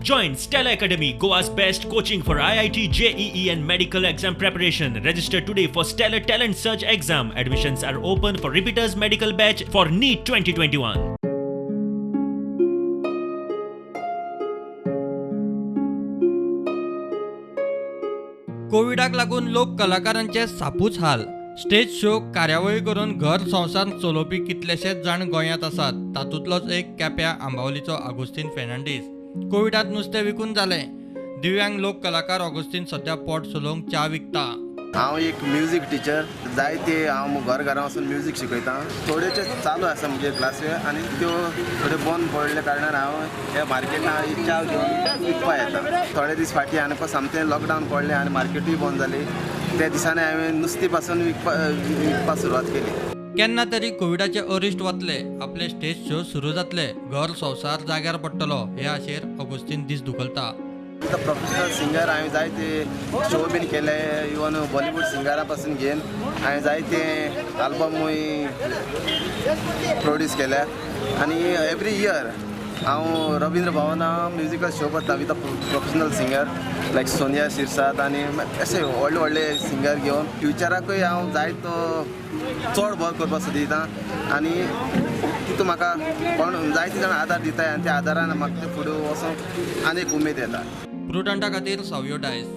Join Stellar Academy, Goa's best coaching for IIT, JEE and medical exam preparation. Register today for Stellar Talent Search exam. Admissions are open for repeaters medical batch for NEET 2021. कोविडाक लागून लोक कलाकारांचे सापूच हाल. Stage show कार्यावळी करून घर संवसार चलोवपी कितलेशेच जाण गोंयांत आसात. तातूंतलोच एक केप्यां आंबावलीचो आगोस्तीन फेर्नांडीस. कोविडांत नुस्तें विकून जालें. दिव्यांग लोक कलाकार ऑगस्टीन सध्या पोट चलोवंक च्या विकता. हांव एक म्युजीक टिचर. जायते हांव घर घरां वचून म्युजीक शिकयता. थोड्योचे चालू आसा म्हजे क्लासी आनी त्यो थोड्यो बंद पडल्या कारणान हांव ह्या मार्केटान च्या घेवन विकपा येता. थोडे दीस फाटीं आनी सामकें लॉकडावन पडलें आनी मार्केटूय बंद जाली. त्या दिसांनी हांवें नुस्तीं पासून विकपाक सुरवात केली. केन्ना तरी कोविडाचे अरिश्ट वतले, आपले स्टेज शो सुरू जातले, घर संवसार जाग्यार पडटलो हे आशेर ऑगस्टीन दीस धुकलता. प्रोफेशनल सिंगर हांवें जायते शो बीन केले. इवन बॉलिवूड सिंगरा पासून घेवन हांवें जायते आल्बमूय प्रोड्यूस केल्या. आनी एवरी इयर हांव रवींद्र भवना म्युजिकल शो करता with a professional singer like Sonia Shirsat आनी अशे व्हडले व्हडले सिंगर घेवन. फ्युचराकूय हांव जायतो चड बरो करपाक सोदिता आनी तितून म्हाका कोण जायते जाण आदार दिताय आनी त्या आदारान म्हाका ते फुडें वचोंक आनी एक उमेद येता. प्रुडंटा खातीर सावयो डायस.